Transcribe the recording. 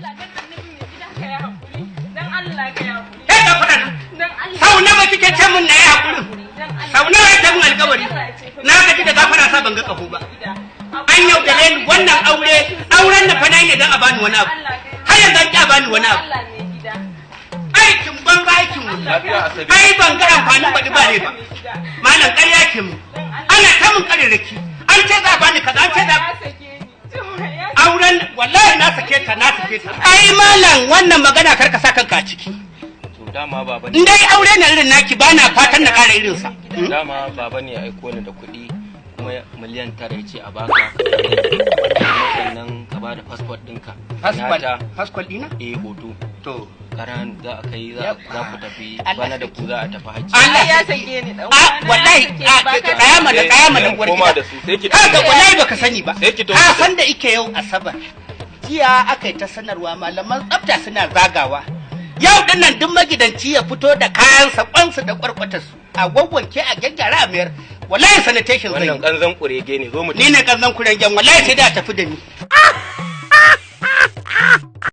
Allah dan Annabi mai gida ka yi hakuri. Dan Allah ka yi hakuri. Kai ka faɗa nan. Dan Allah. Sau nawa kike ce mun na yi haƙuri? Dan Allah. Sau nawa ya mun alƙawari? Na gaji da gafara sa ban ga ƙaho ba. An yaudare ni wannan aure, auren na fa na yi ne don a bani wani abu. Har yanzu an ƙi a bani wani abu. Allah mai gida. Aikin banza aikin wuri. Lafiya, Asabe. Ai ban ga amfanin baɗi ba ne ba. Malam ƙarya ke mu. Ana ta mun ƙarerraki. An ce za a bani kaza, an ce za Ya sake ni. Cewa ya auren wallahi na sake ta, na sake ta. Ai malam wannan magana kar ka sa kanka a ciki. To dama baba ne. In dai aure na irin naki ba na fatan na ƙara irinsa. Dama baba ne ya aiko ni da kuɗi kuma miliyan 9 ya ce a baka. Kuma sannan ka ba da fasfot ɗinka. Faskwal, Nata, faskwal ɗina? eh hoto. To. Karan za a kai za za ku tafi Allah bana da ku za a tafi hajji. Allah ya sake ni dan A uwana ya wallahi sake ni, a ba ka tsaya mana, tsaya mana Sai uwar koma gida. da su, sai ki Kaga tafi. wallahi baka sani ba. Sai ki tafi Ka da su. san da ike yau Asabar. Jiya aka yi ta sanarwa malaman tsafta suna zagawa. Yau din nan duk magidanci ya fito da kayansa kwansu da kwarkwatarsu. A wawwanke a gyaggyara a mayar. Wallahi sanitation zan Wannan yi. kanzan kurege ne zo mu Ni ne kanzan kurengen wallahi sai da a tafi da ni.